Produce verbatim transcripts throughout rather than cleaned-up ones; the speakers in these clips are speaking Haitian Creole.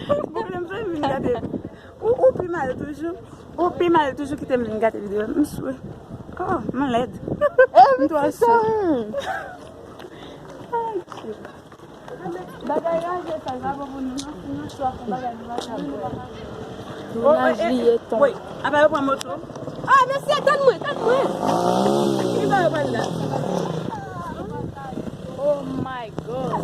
Ou kite m vin gade. Ou, ou pi mal toujou. Ou pi mal toujou kite m vin gade videyo. M sou. Oh, mwen lèd. M twò sou. Bagay raje sa, sa bon pou nou, non? Si nou sou ak yon bagay nou pa ka bwè. Tounaj li ye ton. Wi, apa yo pran moto? Ah, mesye, tann mwen, tann mwen. Ki ba yo pral la? Oh my God.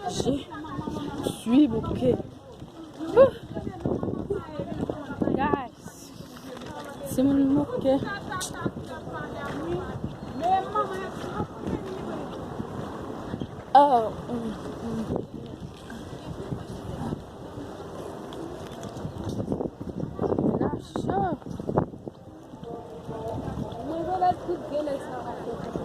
Je suis bouquet. Guys, si moun bouke. Oh, mm, mm. Nan cho. Mwen vle tout gen nèg sa yo ap fè konsa.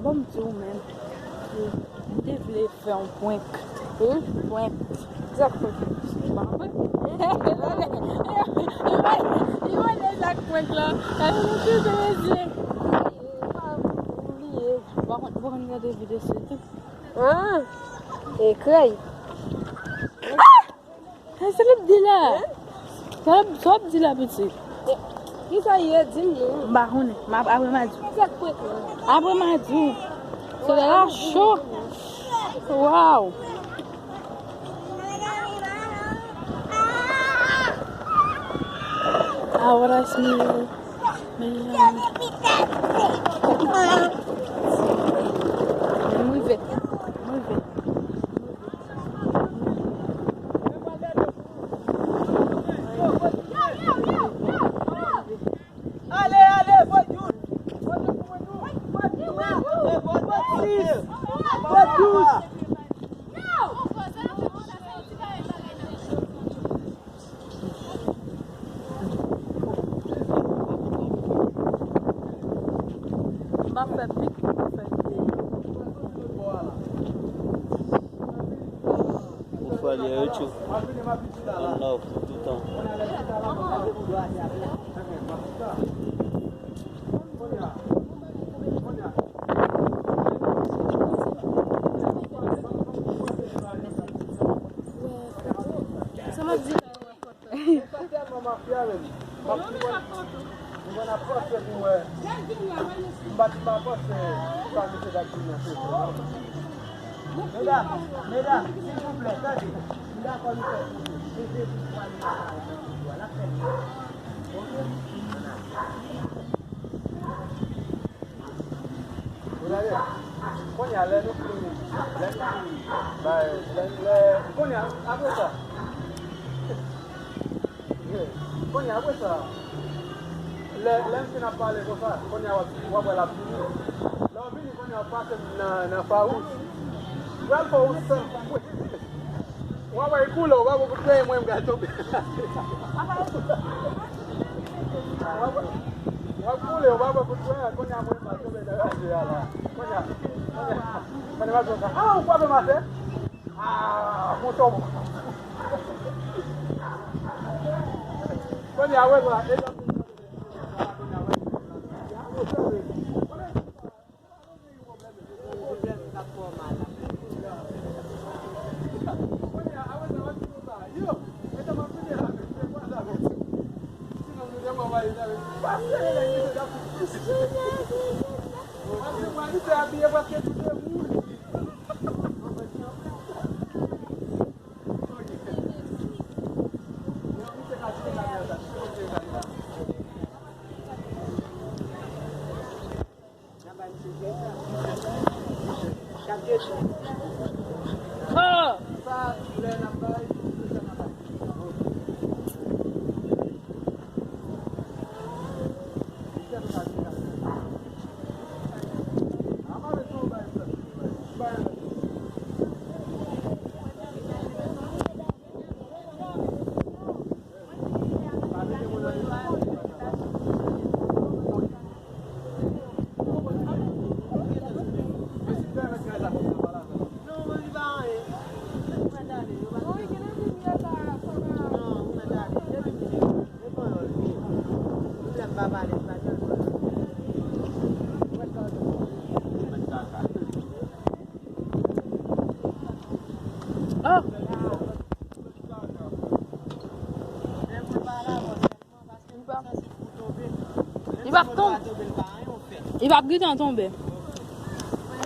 Bon, m di w menm, m te vle fè yon prank. Wi, prank. Sa k prank? M pa konprann. Li wè, li wè Zak prank la. Ay, nou tout mesye. Ou pa bliye. Ou pa konn, ou pa konn gade videyo sou YouTube? Ah! E krèy. Ah! Sa l ap di la? Sa l ap, sa l ap di la, pitit? Kisa l ye? Di m non. M pa konnen. M ap, apre m a di w. Sa k prank lan? Apre m a di w. Se la cho. Waw. Ahora sí. Mwen rive. Mwen rive. Ale, ale, vote Jude. Vote Jude pou mwen tou. Vote Jude. Vote Jude. Vote Jude. M ap fè pik pou fè. Ou fè li YouTube. One love pou toutan. Sa m ap di la. Sa tèlman mafya menm. M ap, m konn, m konn ap panse pou wè. M pa, m pa panse sa misye t ap di nan sesyon an. Medam, medam, silvouplè, tande. M dakò nou fè koze. Se Jezi ki pral nan sa yo, l ap fè l. Oke? Ann ale. Kounye a, lè nou fin, lè nou fin, bay, lè, lè, kounye a, apre sa, kounye a, apre sa, lè, lè m fin ap pale konsa, kounye a, w ap, w ap wè l ap vini. Lè w vini, kounye a, w ap pase m nan, nan fawouch. Pral fè w san. W ap wè koulè, w ap wè kout pye mwen, m pral tonbe. W ap, w ap koule, w ap wè kout pye, kounye a mwen, m pral tonbe nan raje a la. Kounye a, kounye a, kounye a, m ap di w sa. Ah, ou frape m atè? Ah, mon tonbo. Kounye a, wè, wè, e jan kounye a, wè. Oh! Oh! Li p ap, li p ap gentan tonbe.